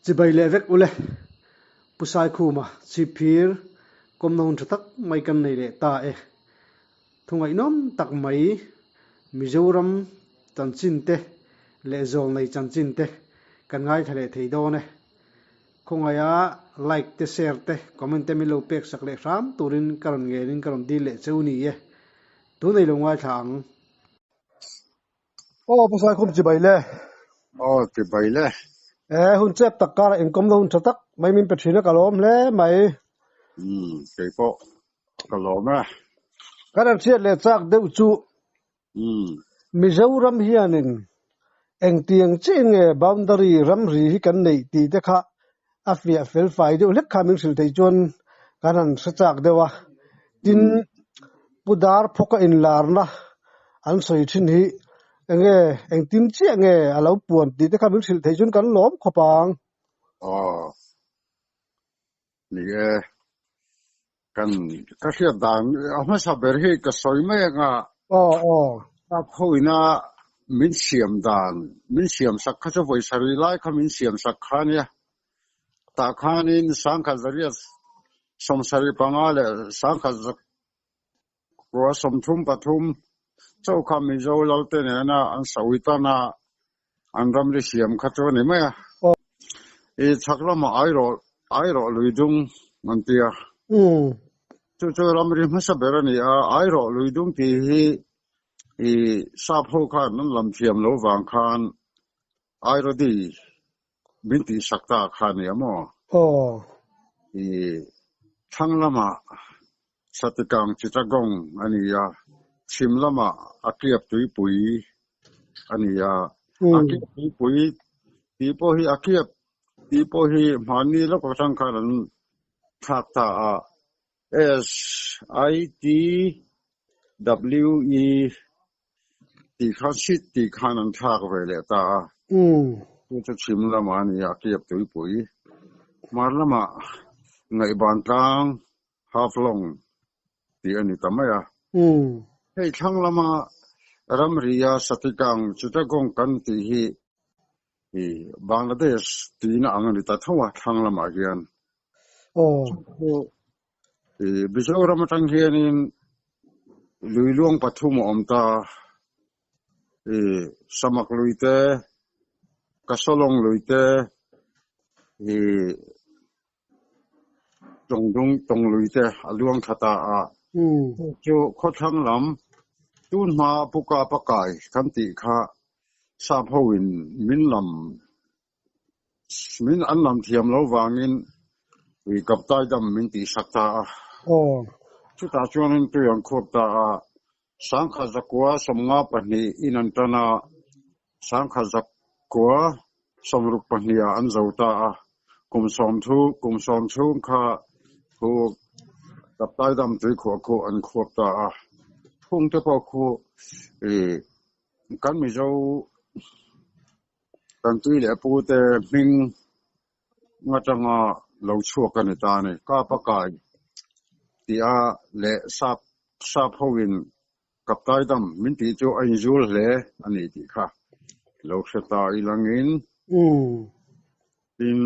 Chibai leh vek ule. Pu Saikhuma chhipphir kawmna hun tha tak mai kan nei leh ta e. Thu ngaihnawm tak mai Mizoram chanchin te leh zawlnei chanchin te kan ngaithla leh thei dawn e. Khawngaiha like te share te comment te min lo pek sak leh hram turin ka rawn ngenin ka rawn dil leh cheu ni e. Tunei lo ngaithla ang. Aw Pu Saikhum chibai le. Aw chibai le. E hun chep tak karah inkawmna hun tha tak mai min pe thin a ka lawm hle mai. Umm keipawh ka lawm e. Kan han hriat leh chak deuh chu Umm. Mizoram hianin engtiang chiah nge boundary ramri hi kan neih tih te kha a fiah fel fai deuh hlek kha min hrilh theih chuan kan han hre chak deuh a. Tin, Pu Dar phawka inlarna an sawi thin hi enge engtin chiah nge a lo puan tih te kha min hrilh theih chuan kan lawm khawp ang. Aw. Ni e. Kan ka hriat dan a hmasa ber hi ka sawi mai anga. Aw aw. A khawina min siam dan min siam sak kha chu vawi sarih lai kha min siam sak kha ania. Tah khanin sangkhat zariat 75 leh sangkhat zakua 33 chauh kha Mizo Lalte nena an sawi tan a, an ramri siam kha chu a ni mai a. I chhak lamah airawh airawh lui dung an ti a. Chu chu ramri hmasa ber a ni a, airawh lui dung tih hi i sap ho khan an lam thiam lo vang khan Airodi Min tihsak ta kha a nia maw? Aw. I thlang lamah Satikang Chittagong a ni a, chhim lamah a kiap tuipui a ni a. A kiap tuipui tih pawh hi a kiap tih pawh hi hmanni lawk atang khan an thlak ta a. S-I-T-W-E Tih kha sit tih khan an thlak ve leh ta a. Chu chu chhim lamah a ni a, kiap tuipui. Hmar lamah Ngaihban tlang, Half Long, tih a ni ta mai a. Hei thlang lama ramria Satikang, Chittagong kan tih hi Bangladesh tihna ang a ni ta tho a thlang lamah hian. Chu Mizoram atang hianin lui luang pathum a awm ta, Samak lui te, Kasolong lui te, Tawngdung tawng lui te a luang thla ta a. Chu khawthlang lam tun hma Puka Pakai kan tih kha sap hoin min lam Min an lam thiam lo vangin ui kaptai dam min tihsak ta a. Chutah chuanin tui an khuap ta a, sangkhat zakua 52 in an tan a, sangkhat zakua 62 ah an zo ta a. Kum sawmthu kum sawm chhung kha khu kaptai dam tui khuah khu an khuap ta a. Phungte pawh khu i kan Mizo Kan tui leh pu te hming atanga lo chhuak a ni ta a ni. Kap a kai tih a leh sap sap hoin kaptai dam min tih chu a inzul hle a ni tih kha lo hre ta ilangin tin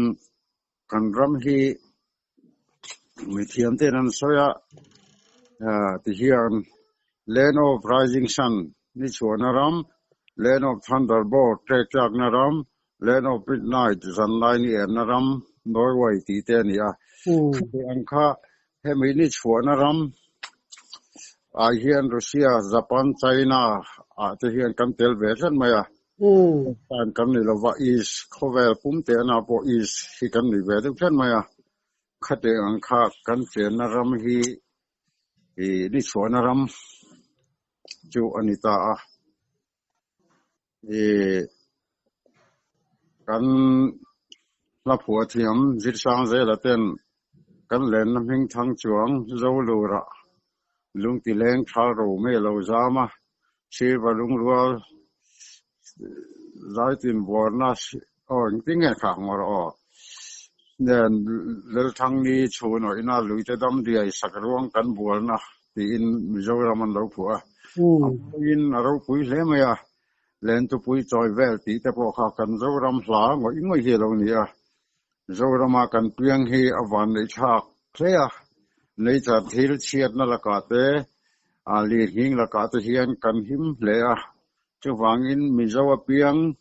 kan ram hi mithiam ten an sawi a tihian Land of Rising Sun ni chhuahna ram, Land of Thunderbolt ṭek tlakna ram, Land of Midnight zan lai ni erna ram, Norway tih te a ni a. Khati ang kha hemi ni chhuahna ram ah hian Russia, Japan, China ah te hian kan tel ve tlat mai a. Tan kan ni lova East khawvel pum tehna pawh East hi kan ni ve deuh tlat mai a. Khati ang kha kan chenna ram hi i ni chhuahna ram chu a ni ta a. I kan hla phuah thiam Zirsang Zela ten kan lenna hming thang chuang Zolura lungti leng thal ro mai a lo zam a, Silver lungrual zaitin buarna aw engtin nge kha ang rawh aw. Nen Lelthang ni chhun aw ina luite dam diai sak ruang kan bualna tiin Mizoram an lo phuah a. A mawiin a ropui hle mai a, Lentupui chawi vel tih te pawh kha kan Zoram hla ngawih ngawih hi a lo ni a. Zorama kan piang hi a vanneih thlak hle a, nature thil chhiatna lakah te, lirnghing lakah te hian kan him hle a, chuvangin Mizo apiang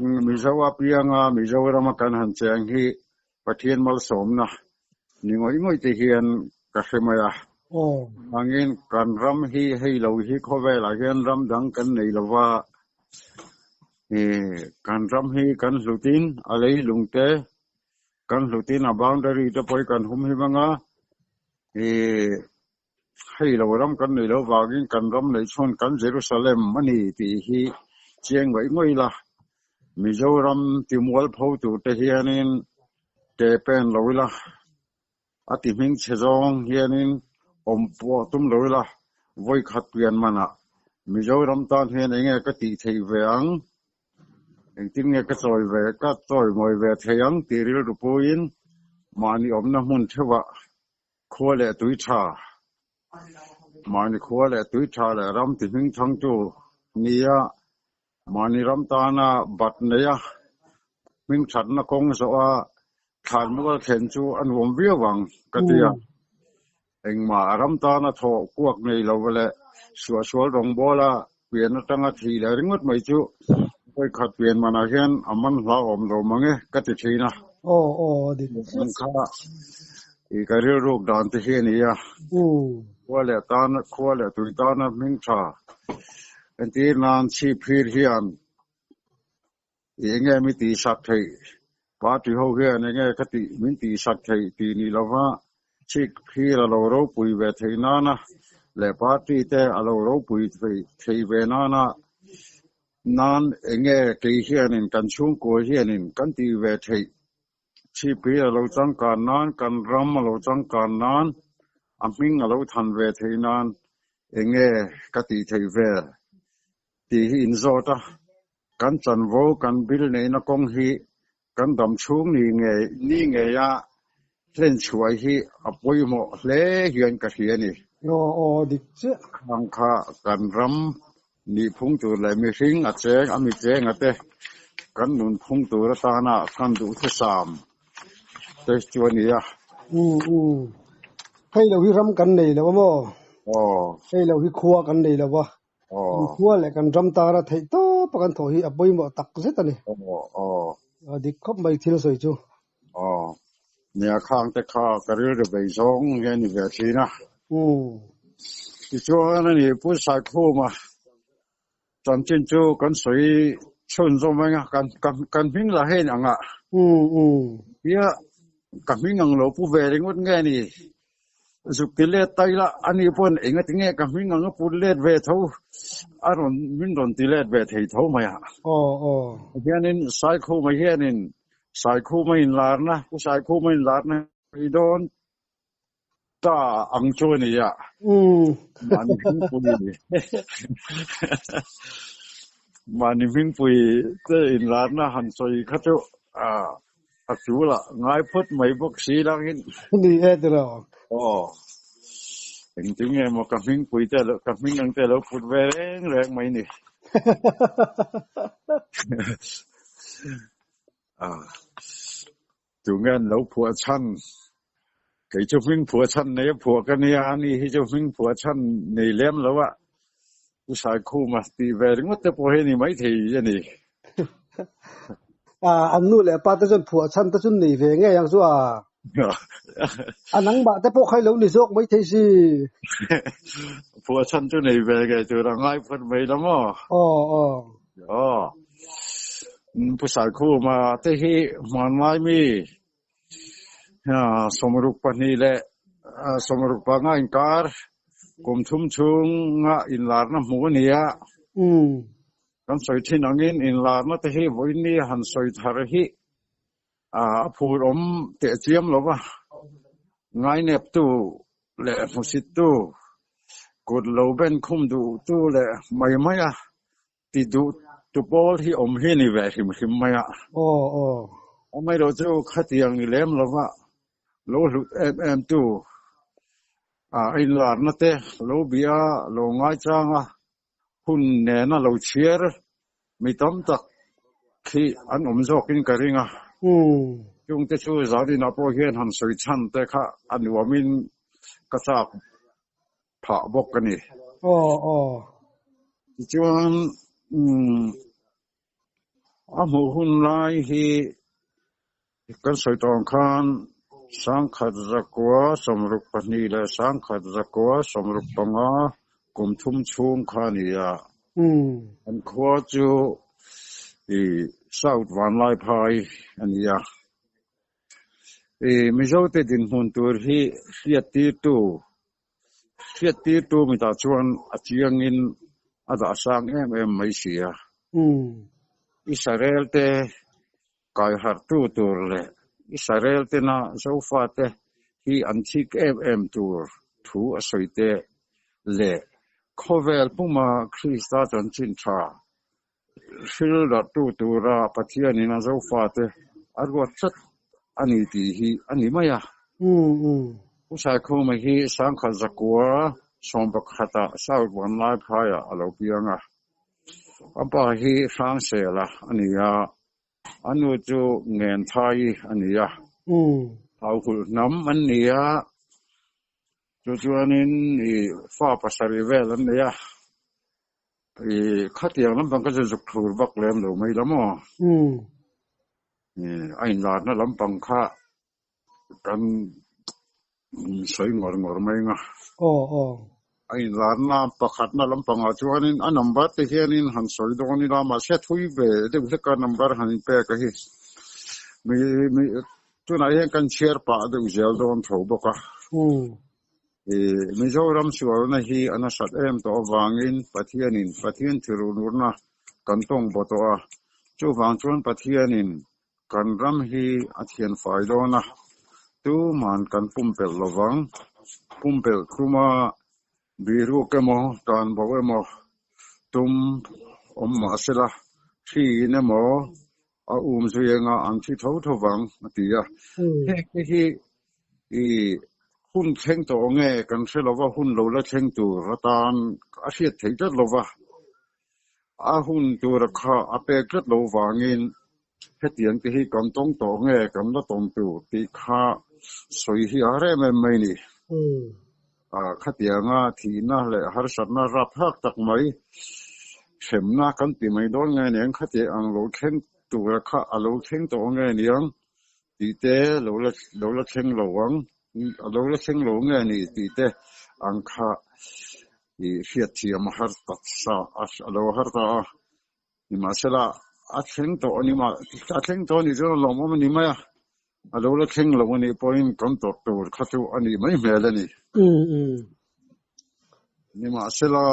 Mizo apianga Mizorama kan han cheng hi Pathian malsawmna ni ngawih ngawih te hian ka hre mai a. Chuvangin kan ram hi hei lo hi khawvelah hian ram dang kan nei lova, kan ram hi kan hlutin a leilung te kan hlutin a boundary te pawh hi kan hum him anga, Hei lo ram kan nei lo vangin kan ram neih chhawn kan Jerusalem a ni tih hi chiang ngawih ngawih ila, Mizoram timualpho tur te hianin ke pen lo ila, a ti hming chhe zawng hianin awm pawh tum lo ila, vawi khat pian manah Mizoram tan hian enge ka tih theih ve ang, engtin nge ka chawi ve, ka chawi mawi ve thei ang tih rilru puiin mahni awmna hmun theuhah Khua leh tui tha, Mahni khua leh tui tha leh ram ti hming thangtu nia mahni ram tana bat neia hming thatna kawng zawha thlan mual thlen chu a nuam viau ang ka ti a. Engmah ram tana thawh kuak nei lo leh suahsual rawngbawla pian atanga thih leh ringawt mai chu vawikhat pian manah hian a man hlauhawm lo mang e ka ti thin a. Aw aw a dik Ang kha i ka rilruk dan te hi a ni a. Khua leh tan khua leh tui tana hming tha entir nan chhip phir hian i enge mi tih sak theih party ho hian enge ka tih min tih sak theih tih ni lova chhip phir a lo ropui ve theih nana leh party te a lo ropui theih ve nana nan enge kei hianin kan chhungkua hianin kan tih ve theih chhip phir a lo changkan nan kan ram a lo changkan nan a hming a lo than ve theih nan enge ka tih theih vel tih hi inzawt a. Kan chanvo kan bil neihna kawng hi kan dam chhung ni ngei ni ngeia hlen chhuai hi a pawimawh hle hian ka hria a ni. Aw aw dik chiah. Khang kha kan ram nihphung tur leh mihring a cheng a mi cheng a te kan nunphung tur atana kan duhthusam te chu a ni a. Um um. Hei lo hi ram kan nei lo a maw? Aw. Hei lo hi khua kan nei lo a. Kan khua leh kan ram tara theih tawp a kan thawh hi a pawimawh tak zet a ni. A dik khawp mai thil sawi chu. Aw, nia khang te kha ka rilru bei zawng hi a ni ve thin a. Tichuan a ni Pu Saikhuma chanchin chu kan sawi chhunzawm reng a, kan kan hming lah hi a inang a. Tia ka hming ang lo pu ve ringawt nge ni? Zuk ti let ta ila ani pawn engati nge ka hming ang a put let ve tho a rawn min rawn ti let ve thei tho mai a. Aw aw. Hianin Saikhuma hianin Saikhuma inlarna Pu Saikhuma inlarna hi dawn ta ang chu a ni a. Mahni hmingpui mahni hmingpui te inlarna han sawi kha chu a A tul a, ngai phawt mai bawk si langin. Ni e tiraw. Aw. Engtin nge maw ka hming pui te lo, ka hming ang te lo put ve reng reng mai ni. Ah. Tunge an lo phuah chhan? Kei chu hming phuah chhan nei a phuah ka nia, ani hi chu hming phuah chhan nei lem lo a. Pu Saikhuma tih ve ringawt te pawh hi a ni maithei a ni. An nu leh pa te chuan phuah chhan te chu nei ve ngei ang chu a. A nangmah te pawh kha i lo ni zawk maithei si. Phuah chhan chu nei ve ngei tur a ngai phawt mai la maw? Aw aw. Aw. Pu Saikhuma te hi hmanlai mi 62 leh 65 inkar kum thum chhunga inlarna hmuh a ni a. Kan sawi thin angin inlarna te hi vawiin han sawi thar hi a phur awm teh chiam lo va, ngaineptu leh hmusittu, kut lo ben khum duhtu leh mai maia Ti duh tu pawl hi awm hi a ni ve hrim hrim mai a. Aw aw. Amaherawh chu khatiang ni lem lova lo hlut em em tu a inlarna te lo bia lo ngaichang a, hun nena lo chhiar mi tam tak khi an awm zawkin ka ring a. Chungte chu zaninah pawh hian han sawi chhan te kha a nuamin ka chak phah bawk a ni. Tichuan a hmuh hun lai hi kan sawi tawh ang khan 1962 leh 1965 kum thum chhung kha a ni a. An khua chu South Vanlaiphai a ni a. Mizote dinhmun tur hi hriattirtu Hriattirtu mitah chuan a chiangin a dah sang em em mai si a. Israel te kaiharhtu tur leh Israel tena Zofate hi an thik em em tur thu a sawi te leh khawvel puma Krista chanchin tha hril darhtu tura Pathianin a Zofate a ruat tlat a ni tih hi a ni mai a. Pu Saikhuma hi 1911 ah South Vanlaiphaiah a lo piang a. A pa hi Hrangsela a ni a, a nu chu Ngenthaii a ni a. Hauhulh hnam an ni a, chu chuanin fa pasarih vel an nei a. I khatiang lampang kha chu zuk thur vak lem lo mai la maw? A inlarna lampang kha kan sawi ngawr ngawr mai anga. A inlarna pakhatna lampangah chuanin a number te hianin han sawi dawn ila mahse thui ve deuh hleka number han inpek a hi. Mi mi tunah hian kan chhiar pah deuh zel dawn tho bawk a. Mizoram sualna hi a nasat em tawh avangin Pathianin Pathian thirunurna kan tawng baw tawh a, chuvang chuan Pathianin kan ram hi a thian fai dawn a, tuman kan pumpelh lovang. Pumpelh tuma biruk emaw tanbo emaw tum awm mah sela, hriin emaw a um zui anga an thi tho tho vang a ti a. Heng te hi i hun thleng tawh nge kan hre lova, hun lo la thleng tur atan a hriat theih tlat lova, a hun tura kha a pek tlat lo vangin hetiang te hi kan tawng tawh nge kan la tawng tur tih kha sawi hi a rem em mai ni. Khatianga thihna leh harsatna rapthlak tak mai hremna kan ti mai dawn nge niang, khati ang lo thleng tura kha a lo thleng tawh nge niang tih te lo la lo la thleng lo ang, a lo la thleng lo nge ni tih te ang kha ih hriatthiam a har tak sa a lo har ta a. Nimahsela a thleng tawh a ni mah, a thleng tawh a nih chuan a lawmawm a ni mai a. A lo la thleng lo a nih pawhin kan tawrh tur kha chu a nih mai hmel a ni. Nimahsela,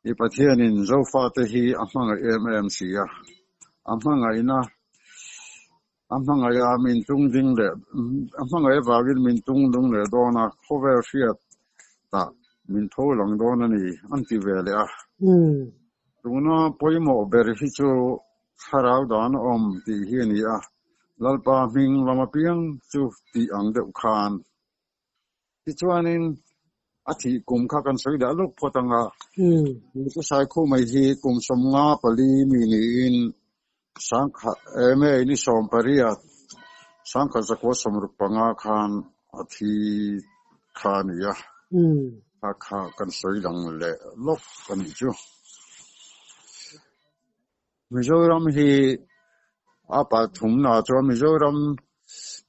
i Pathianin Zofate hi a hmangaih em em si a, a hmangaihna a hmangaih a min tung ding leh a hmangaih avangin min tung dung leh dawn a, khawvel hriat tah min tho lang dawn a ni an ti ve leh a. Tuna pawimawh ber hi chu Thlarau dan a awm tih hi a ni a, Lalpa hming lam apiang chu tih ang deuh khan. Tichuanin a thih kum kha kan sawi dah lawk phawt ang a, Pu Saikhumai hi kum 54 mi niin May ni 18, 1965 khan a thi kha a ni a, kha kha kan sawi lang leh lawk a nih chu. Mizoram hi a pathumna chuan Mizoram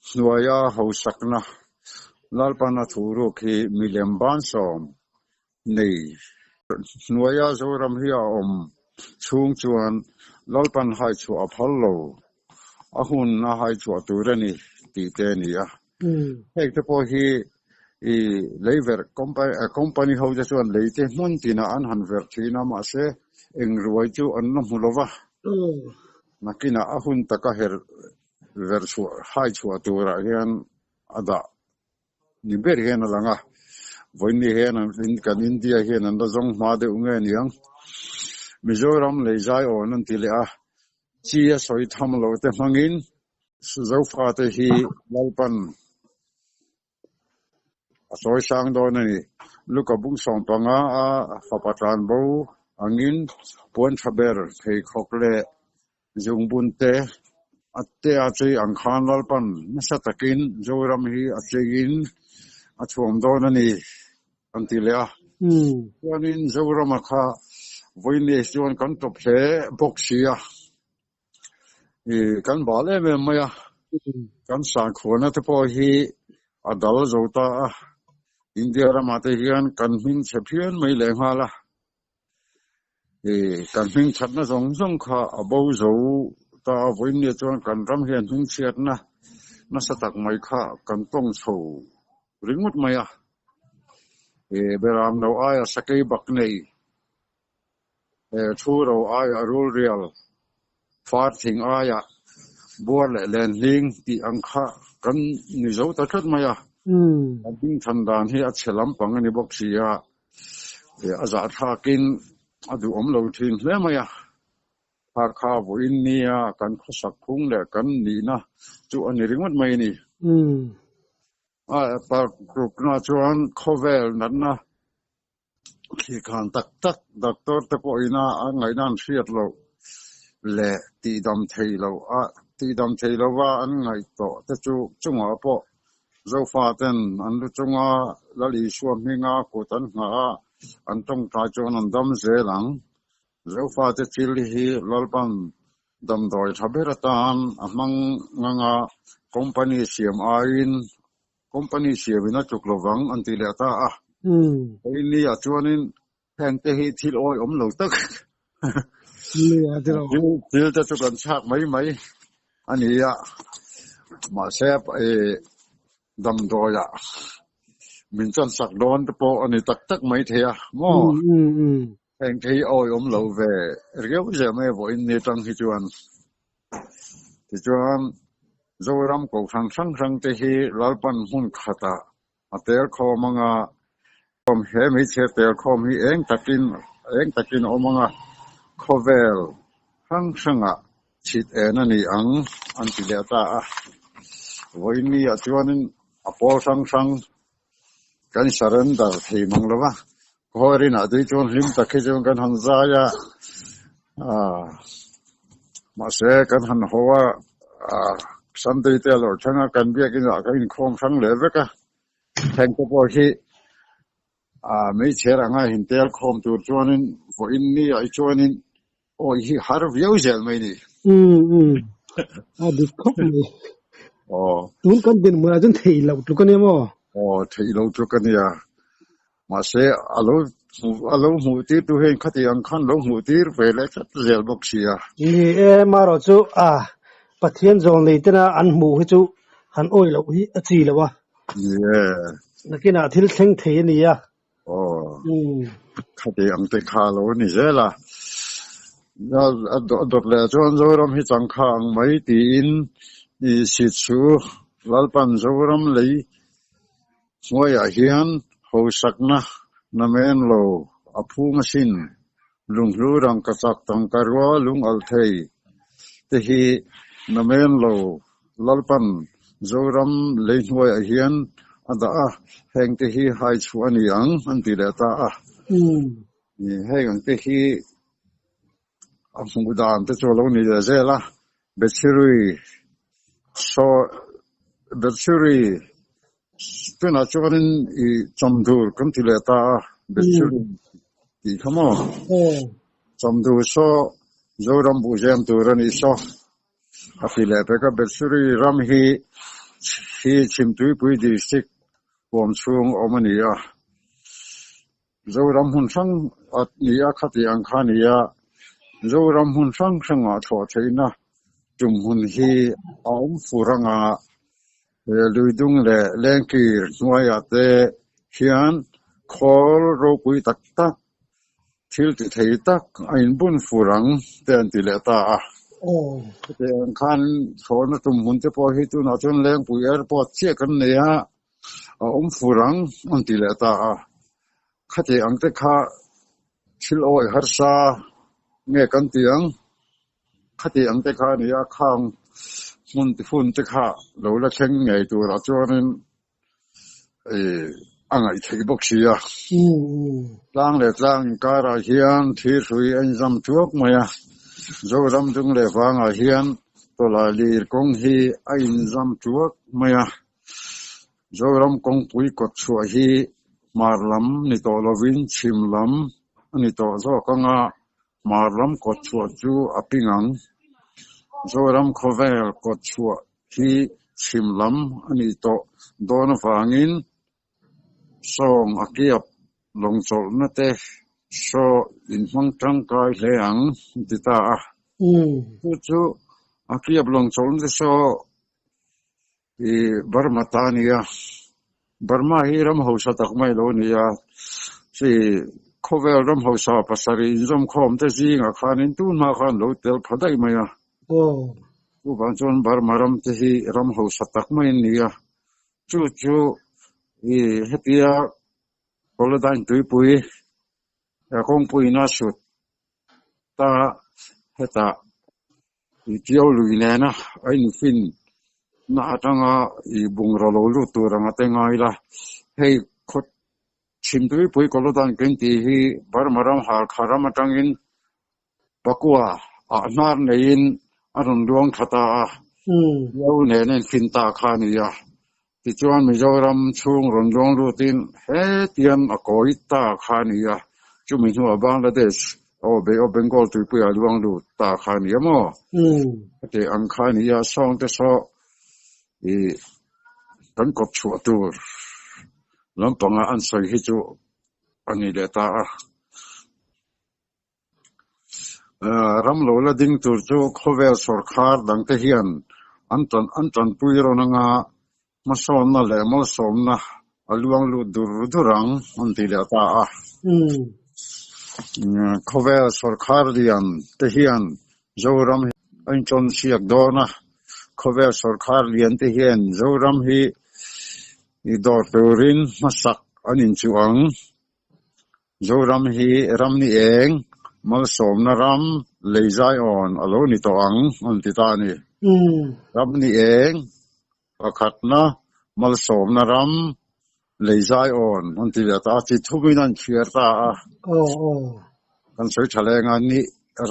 hnuaia hausakna Lalpana thuruk hi milem bansawm nei hnuaia Zoram hi a awm chhung chuan Lalpan haichhuah a phal lo, a hun a haichhuah tur a ni tih te a ni a. Heng te pawh hi i leiverh company ho te chuan lei te hmun tinah an han verh thin a, mahse eng ruai chu an la hmu lo va. Nakinah a hun taka her verh chhuah hai chhuah turah hian a dah ni ber hian a lang a. Vawiin hian kan India hian an la zawng hma deuh nge niang. Mizoram lei zai awn an ti leh a, chi a sawi tham lo te hmangin Zofate hi Lalpan a sawi sang dawn a ni. Luka bung 15 a fapa tlan bo angin puan tha ber pheikhawk leh zungbun te A te a chei ang khan Lalpan nasa takin Zoram hi a cheiin a thuam dawn a ni an ti leh a. Chuanin Zorama kha vawiin chuan kan tawp hle bawk si a, kan bal em em mai a, kan sakhuana te pawh hi a dal zo ta a, India ramah te hian kan hming chhe phian mai lehnghal a. Kan hmingchhatna zawng zawng kha a bo zo ta a, vawiinnia chuan kan ram hian hmingchhiatna nasa tak mai kha kan tawng chho ringawt mai a. Beram lo aia sakei bak nei, thu ro aia rul rial, far thing aia buar leh len hling tih ang kha kan ni zo ta tlat mai a. Kan hmingchhan dan hi a chhe lampang a ni bawk si a. A zahthlakin a duhawm lo thin hle mai a, kha kha vawiin nia kan khawsak phung leh kan nihna chu a ni ringawt mai a ni. A parukna chuan khawvel natna thlikhan tak tak doctor te pawhina an ngaihna an hriat loh leh tihdam thei loh a tihdam thei lova an ngaih tawh te chu chungah pawh Zofaten an lu chunga Lal Isua hminga kut an nghah a, an tawngtai chuan an dam zel ang. Zofate thil hi Lalpan damdawi tha ber atan a hmang ngang a, company siam aiin company siamin a tluk lovang an ti leh ta a. Keini ah chuanin hengte hi thil awihawm lo tak thil te chu kan chhak mai mai a ni a, mahse damdawiah min chansak dawn te pawh a ni tak tak mai thei a maw? Hengte hi awihawm lo ve riau zel mai vawiin ni atang hi chuan. Tichuan Zoram Kohhran hrang hrang te hi Lalpan hmun khatah A tel khawm anga awm he hmeichhe tel khawm hi eng takin eng takin a awm anga khawvel hrang hrangah chhit en a ni ang an ti leh ta a. Vawiin ah chuanin a pawl hrang hrang kan surrender thei mang lo va, khawirinah tui chuan hlim tak hi chuan kan han zai a, mahse kan han haw a, Sunday te a lo thleng a, kan biakinah kan inkhawm hrang leh vek a, thleng te pawh hi meichher anga intel khawm tur chuanin vawiin ni ah hi chuanin awi hi har viau zel mai ni. Umm a dik khawp mai. Aw. Tun kan dinhmunah chuan theih loh tluk a nia maw? Aw theih loh tluk a nia. Mahse, a lo a lo hmuh tir tu hian khati ang khan lo hmuh tir ve leh tlat zel bawk si a. Ni e, marawh chu a Pathian zawn nei tena an hmuh hi chu han awih loh hi a chi lo a. Ni e. Nakinah thil thleng thei a ni a. Aw, khati ang te kha lo ni zel a. A dawt leh chuan Zoram hi changkha ang mai tiin i sit chu Lalpan Zoram lei Hnuaiah hian hausakna namen lo a phung asin. Lunghlu rangkachak tangka rua lung alh thei te hi namen lo Lalpan Zoram lei hnuaiah hian a dah a, heng te hi hai chhuah a ni ang an ti leh ta a. Heng ang te hi a hmuh dan te chu a lo ni leh zel a, Bethsuri saw Bethsuri tunah chuanin i chawmdur kan ti leh ta a, Bethsuri tih kha maw? Chawmdur saw Zoram buhzem tur a nih saw a ti leh pek a, Bethsuri ram hi hi Chhimtuipui District huam chhung awm a ni a. Zoram hmun hrang a ni a, khati ang kha a ni a, Zoram hmun hrang hrangah thlawh theihna tum hun hi a awm fur anga Luidung leh Lengkir hnuaiah te hian khawl ropui tak tak, thil ti thei tak a inbun fur ang te an ti leh ta a. Khati ang khan thlawhna tum hmun te pawh hi tunah chuan Lengpui Airport chiah kan nei a, A awm fur ang an ti leh ta a, khati ang te kha thil awih harsa nge kan ti ang, khati ang te kha a ni a, khang hmun ti hun te kha lo la thleng ngei turah chuanin ih a ngaih theih bawk si a. Tlang leh tlang inkarah hian thirhrui a inzam thuak mai a, Zoram dung leh vangah hian. Tawlailir kawng hi a inzam tuak mai a, Zoram kawngpui kawt chhuah hi hmar lam ni tawh lovin chhim lam a ni tawh zawk ang a, hmar lam kawt chhuah chu a ping ang. Zoram khawvel kawt chhuah hi chhim lam a nih tawh dawn avangin Sawng a kiap lawng chawlhna te saw inhmang tangkai hle ang an ti ta a. Chu chu a kiap lawng chawlhna te saw i Burma ta a ni a. Burma hi ram hausa tak mai lo a ni a. Chi khawvel ram hausa pasarih inzawmkhawm te zingah khanin tun hma khan lo tel pha daih mai a. Chuvang chuan Burma ram te hi ram hausa tak mai an ni a. Chu chu i hetia Kolodyne tuipui kawngpuiin a sut ta hetah i Tiau lui nena a infin na atanga i bungraw lo lut tur anga te ngai la. Hei khaw chhim tuipui Kolodyne kan tih hi Burma ram Halkha ram atangin Pakua ah hnar neiin a rawn luang tha ta a, Mizo nen a infin ta kha a ni a. Tichuan Mizoram chhung rawn luang lutin hetian a kawi ta kha a ni a, chumi hnuah Bangladesh aw Bay of Bengal tuipuiah a luang lut ta kha a ni a maw? Heti ang kha a ni a, sawngte saw i kan kawp chhuah tur lampanga an sawi hi chu a ni leh ta a. Ram lo la ding tur chu khawvel sawrkhar dangte hian an an tanpui rawn anga hmasawnna leh malsawmna a luang lut dur dur ang an ti leh ta a. Khawvel sawrkhar lian te hian Zoram hi a intawn siak dawn a, khawvel sawrkhar lian te hian Zoram hi dawr turin hmasak an inchuh ang. Zoram hi ram ni eng, malsawmna ram, lei zaiawn a lo ni tawh ang an ti ta a ni. Ram ni eng, pakhatna, malsawmna ram, lei zaiawn an ti leh ta a, chi thumin an chhiar ta a. Kan sawi tha leng a, ni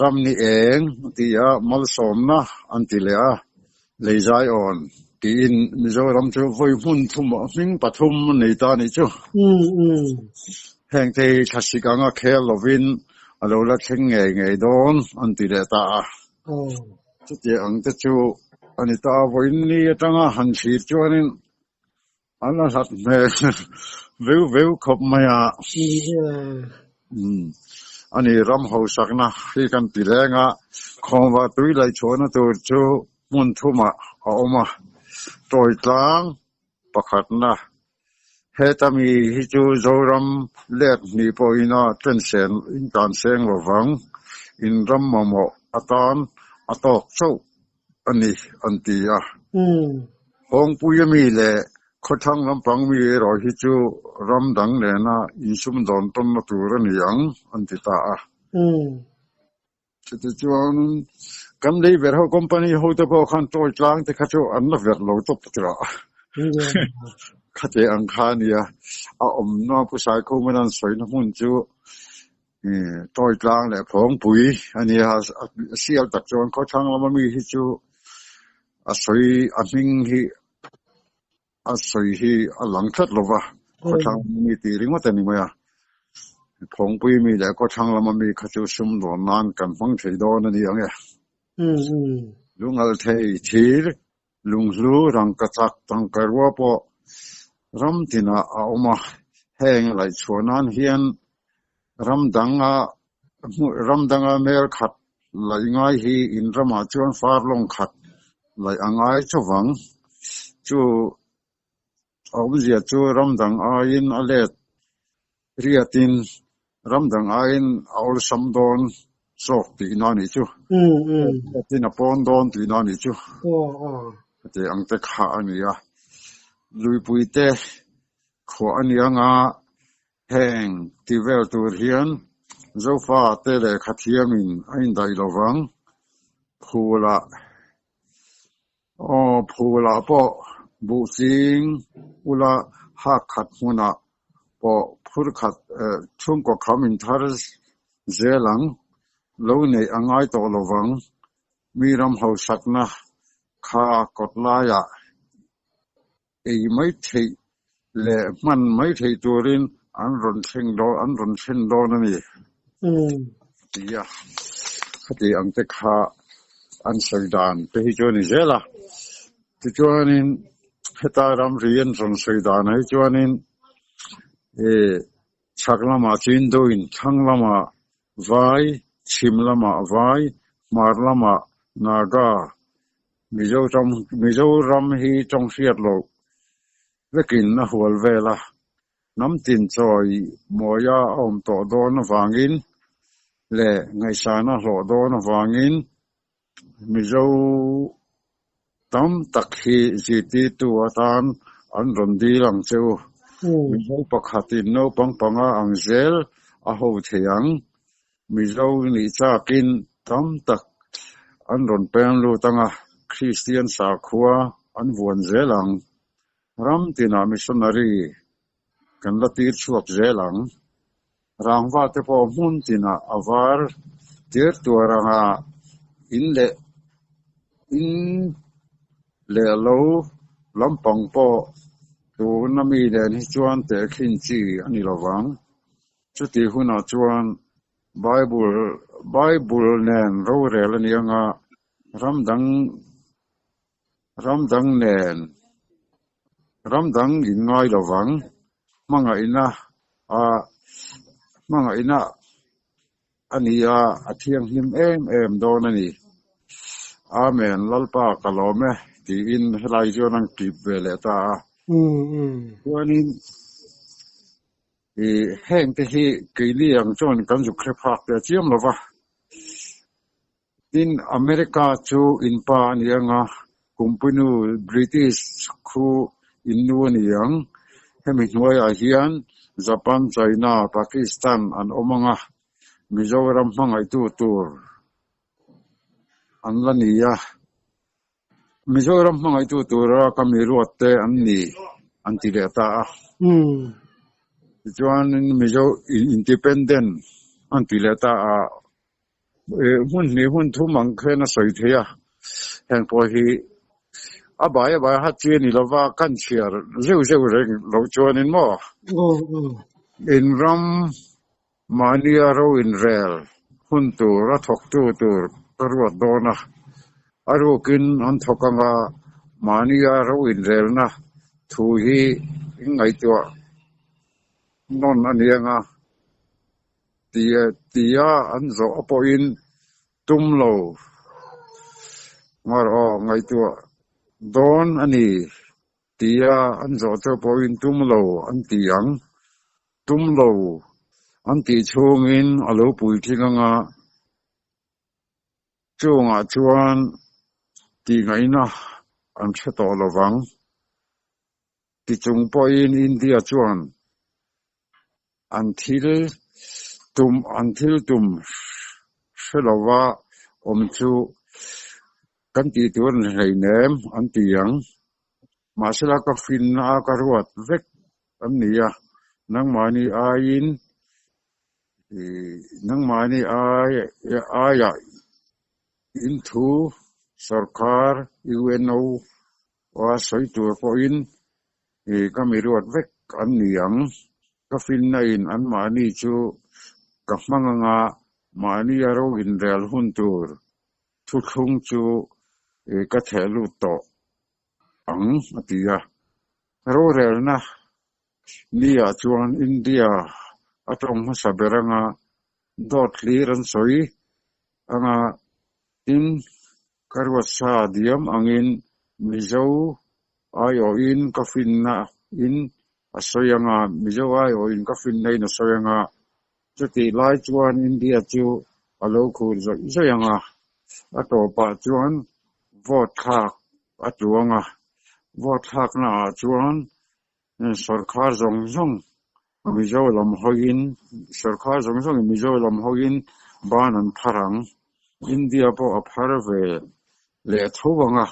ram ni eng a ti a, malsawmna an ti leh a, lei zaiawn tiin Mizoram chu vawi hmun thum hming pathum a nei ta a nih chu. Heng te hi thlasik anga khel lovin a lo la thleng ngei ngei dawn an ti leh ta a. Chutiang ang te chu a ni ta a, vawiin ni atanga han thlir chuanin A la hlat hmel veu veu khawp mai a. A ni ram hausakna hi kan ti leng a, khawnva tui laihchhuahna tur chu hmun thumah a awm a, tawi tlang pakhatna. Heta mi hi chu Zoram let hnih pawhin a tlensen intan seng lovang, in ram mamawh atan a tawk chauh a ni, an ti a. Hawngpui ami leh khawthlang lampang mi erawh hi chu ram dang nena insumdawn tawnna tur a ni ang, an ti ta a. Chutichuan kan lei ber ho company hote pawh khan tawi tlang te kha chu an la verh lo tawp tirah khate ang kha a nia. A awmna Pu Saikhumana an sawina hmun chu Tawi tlang leh phawngpui a nia, a sial tak chuan khawthlang lama mi hi chu a sawi a hming hi a sawi hi a lang tlat lo va, khawthlang lama mi tih ringawt a ni mai a, phawngpui mi leh khawthlang lama mi kha chu sumdawn nan kan hmang thei dawn a ni ang e. Lungal thei thir Lunghlu rangkachak tangka rua pawh ram tinah a awm a, heng laihchhuah nan hian ram danga ram danga mel khat laih ngai hi in ramah chuan far lawng khat laih a ngai chawvang. Chu a awmzia chu ram dang aiin a let riatin ram dang aiin a awlsam dawn zawk tihna a nih chu. Riatin a pawn dawn tihna a nih chu. Heti ang te kha a ni a. Luipui te khuah a ni anga heng ti vel tur hian Zofa te lehkha thiamin a indaih lovang. Phulah Aw, phulah pawh buh ching ula hak khat hmunah pawh phur khat chhungkaw kham in thar zel ang, lo neih a ngai tawh lovang, mi ram hausakna Kha kawt laiah ei mai theih leh hman mai theih turin an rawn thleng dawn, an rawn thlen dawn a ni. Ti a, khati ang te kha an sawi dan te hi chu a ni zel a. Tichuanin heta ramri an rawn sawi danah hi chuanin ih chhak lamah Chinduin, thlang lamah Vai, chhim lamah Vai, hmar lamah Naga, Mizoram hi tawng hriat loh vekin a hual vel a, hnam tin chawi mawia a awm tawh dawn avangin leh ngaihsana hlawh dawn avangin Mizo tam tak hi zirtirtu atan an rawn dil ang che u. Mizo pakhatin naupang panga ang zel a ho thei ang. Mizo nih chakin tam tak an rawn peng lut ang a, Kristian sakhua an vuan zel ang. Ram tinah missionary kan la tir chhuak zel ang. Rangva te pawh hmun tinah a var tir tuar anga in leh in leh lo lampang pawh tuna mi nen hi chuan tehkhin chi a ni lovang. Chutih hunah chuan Bible Bible nen rorel a ni anga ram dang ram dang nen ram dang in ngai lovang hmangaihna a hmangaihna a ni a, a thianghlim em em dawn a ni. Amen, Lalpa ka lawm e tiin helai chuan an kip ve leh ta a. Chuanin I heng te hi keini ang chuan kan zuk hre phak teh chiam lo va. Tin, America chu in pa a ni ang a, kumpinu British khu in nu a ni ang. Hemi hnuaiah hian Japan, China, Pakistan an awm ang a, Mizoram hmangaihtu tur an la ni a. Mizoram hmangaihtu tura ka mi ruat te an ni an ti leh ta a. Tichuanin Mizo Independent an ti leh ta a. Hmun hnih hmun thum ang khian a sawi thei a. Heng pawh hi a bai a bai hat chi a ni lova, kan chhiar zeuh zeuh reng loh chuanin maw? In ram Mahnia ro inrel hun tur a thawktu tur ka ruat dawn a, a rukin an thawk anga mahnia ro inrelna thu hi inngaihtuah nawn a ni anga tia an zawh pawhin tum lo ngar aw ngaihtuah dawn a ni tia an zawh chu pawhin tum lo an ti ang. Tum lo an tih chhungin a lo puitling anga chungah chuan tihngaihna an hre tawh lo vang. Tichung pawhin India chuan an thil tum an thil tum hre lova awm chu kan tih tur a ni hleinem an ti ang. Mahsela ka finna a ka ruat vek an ni a, nangmahni aiin nangmahni aiah in thu sorkar UNO a sawi tur pawhin ka mi ruat vek an ni ang. Ka finna in anmahni chu ka hmang anga mahni a ro inrel hun tur thuthlung chu ka theh lut tawh ang a ti a. Rorelna ni-ah chuan India a tawng hmasa ber anga dawt hlir an sawi anga tin ka ruatsa diam angin Mizo aiawhin ka finna in a sawi anga Mizo aiawhin ka finna in a sawi anga chutih lai chuan India chu a lo khur zawih zawih anga a tawpah chuan vote thlak a tluang a, vote thlakna ah chuan sorkar zawng zawng Mizo lam hawiin sorkar zawng zawng in Mizo lam hawiin ban an phar ang, India pawh a phar ve leh tho ang a,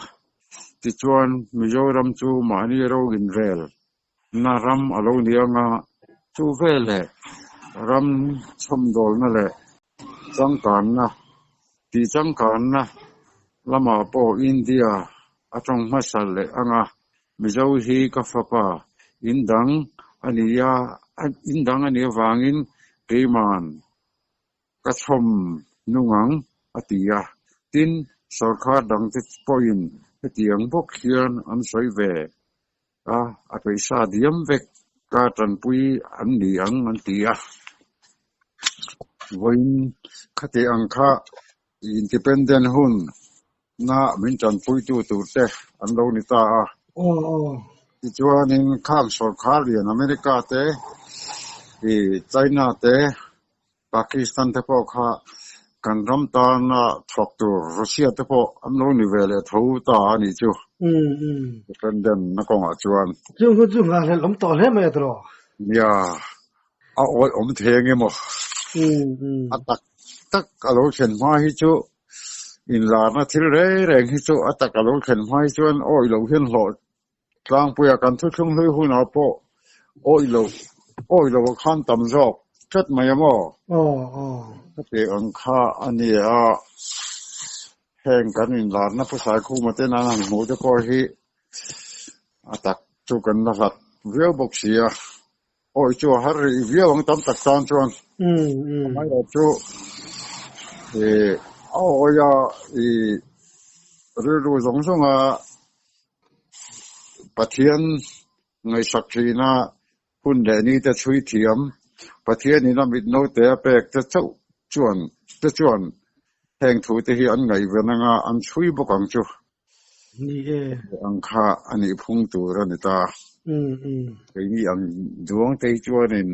tichuan Mizoram chu mahni ro inrel na ram a lo ni ang a, chu veleh ram chhawmdawlna leh changkanna tih changkanna lamah pawh India. A tawng hmasa leh ang a, Mizo hi ka fapa in dang a ni a, in dang a nih avangin keiman ka chhawm nung ang, a ti a. Tin, sorkar dangte pawhin hetiang bawk hian an sawi ve a, a peihsa diam vek ka tanpui an ni ang an ti a. Vawiin khati ang kha Independent hun na min tanpuitu tur te an lo ni ta a. Tichuanin khang sorkar lian America te, China te, Pakistan te pawh kha kan ram tana thawk tur Russia te pawh an lo ni ve leh tho ta a nih chu. Independent na kawngah chuan. Chung hun chu nghahhlelh awm tawh hle mai a tawh. Nia, a awih awm thei ang emaw? A tak tak a lo thlen hma hi chu inlarna thil reng reng hi chu a tak a lo thlen hma hi chuan awih loh hian hlawh tlangpuia kan thuthlung hlui hunah pawh awih loh awih loh a khan tam zawk tlat mai a maw? Ka tih ang kha a ni a, heng kan inlarna phusai khuma ten an han hmuh te pawh hi a tak chu kan la hlat viau bawk si a. Awi chu a har rih viau ang tam tak tan chuan amaherawh chu ih a awi a ih rilru zawng zawng a Pathian ngaihsak thina hun leh ni te chhui thiam Pathian in a mit naute a pek te chauh chuan te chuan heng thu te hi an ngaihven anga an chhui bawk ang chu. Ni e. Ang kha a nih phung tur a ni ta. Keini ang duang te hi chuanin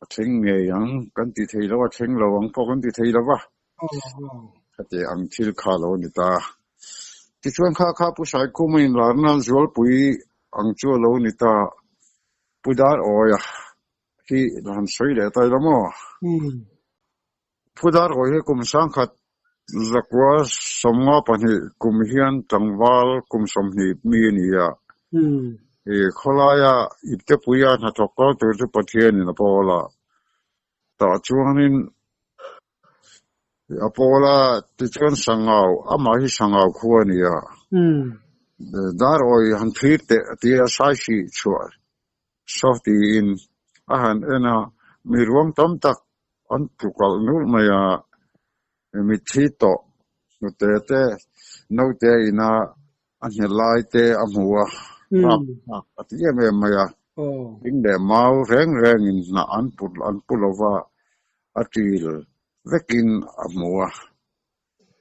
a thleng ngei ang kan ti thei lo, a thleng lo ang pawh kan ti thei lo va. Khati ang thil kha lo a ni ta. Tichuan kha kha Pu Saikhuma inlarna Zualpui ang chu a lo ni ta. Pu Dar Awia hi han sawi leh ta ila maw? Phudar awi hi kum sangkhat zakua 52 kum hian tlangval kum 20 mi a ni a. I khawlaia iptepuia hnathawk kal tur chu Pathianin a pawl a. Tah chuanin a pawl a, tichuan Sangau, amah hi Sangau khua a ni a. Dar awi han thlir teh a ti a, Saisih chhuah Saw tiin a han en a, mi ruang tam tak an tlukalh nulh mai a, mitthi tawh hnute te naute ina a hne lai te a hmu a, rap thlak a ti em em mai a, thing leh mau reng rengin hnah an put an pu lova a ṭil vekin a hmu a.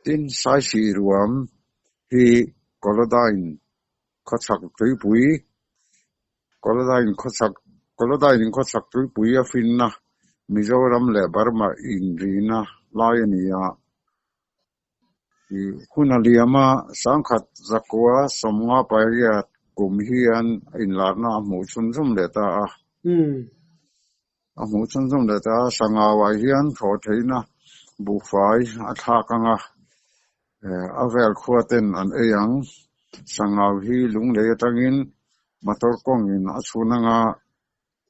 Tin, Saisih ruam hi Kolodain khawchhak tuipui Kolodain khawchhak Kolodain khawchhak tuipui a finna Mizoram leh Burma inrina lai a ni a. Hun a liam a, 1958 kum hian a inlarna a hmuh chhunzawm leh ta a. A hmuh chhunzawm leh ta a, Sangauah hian thlawh theihna buhfai a thlak ang a, a vel khua ten an ei ang. Sangau hi lunglei atangin motor kawngin a chhun ang a,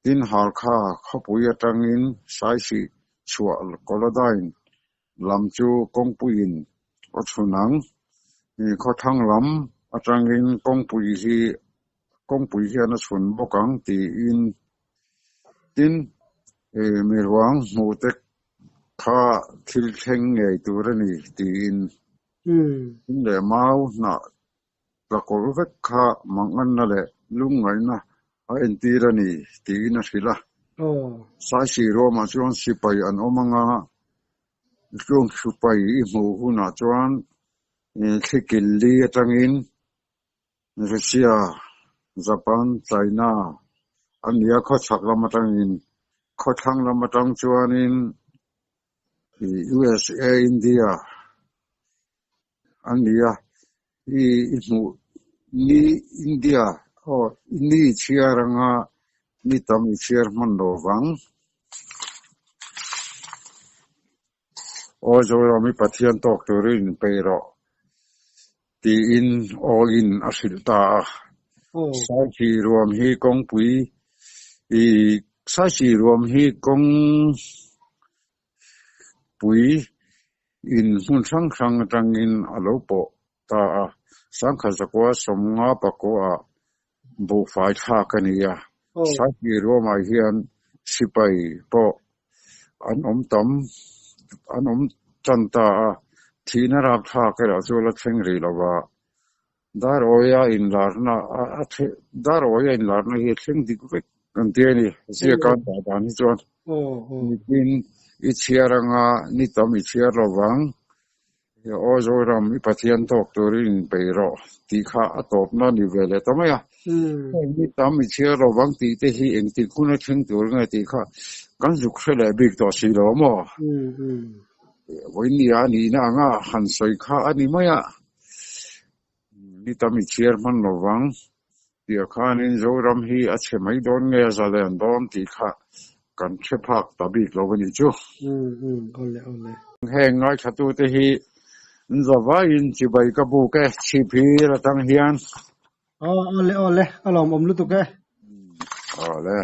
tin Halkha khawpui atangin Saisih chhuah Kolodain lam chu kawngpuiin a chhun ang. Khawthlang lam atangin kawngpui hi kawngpui hian a chhun bawk ang tiin tin mi ruang hmuh te kha thil thleng ngei tur a ni tiin in leh mau hnah tla kawlh vek kha manganna leh lungngaihna a entir a ni tiin a hrilh a. Saisih ruamah chuan sipai an awm anga Tlung sipai i hmuh hunah chuan thlikil li atangin Russia, Japan, China a nia khawchhak lam atangin khawthlang lam atang chuanin USA, India a nia i hmuh ni India aw ni chhiar anga ni tam i chhiar hman lo vang. Aw Zoram i Pathian tawk turin inpeih rawh tiin aw in a hrilh ta a. Saisih ruam hi kawngpui i Saisih ruam hi kawngpui in hmun hrang hrang atangin a lo pawh ta a. Sangkhat zakua 50 pakua buhfai thlak a ni a. Saipui ruamah hian sipai pawh an awm tam an awm tan ta a, thihna rapthlak erawh chu la thleng rih lo va. Darawia inlarna a Darawia inlarna hi a thleng dik vek kan ti a ni. Ziaka an dah dan hi chuan nitin i chhiar anga ni tam i chhiar lo vang. Aw Zoram i Pathian tawk turin inpeih rawh tih kha a tawpna a ni ve leh ta mai a. Heng ni tam i chhiar lo vang tih te hi engtik hun a thleng tur nge tih kha kan zuk hre leh bik tawh si lo maw? Vawinia a nihna anga han sawi kha a ni mai a. Ni tam i chhiar hman lo vang tih ah khanin Zoram hi a chhe mai dawn nge a zalen dawn tih kha kan hre phak ta bik lo a nih chu. Heng ngaithlatute hi zavaiin chibai ka buk e, chhip hi atang hian. Awle awle, a lawmawm lutuk e. Awle.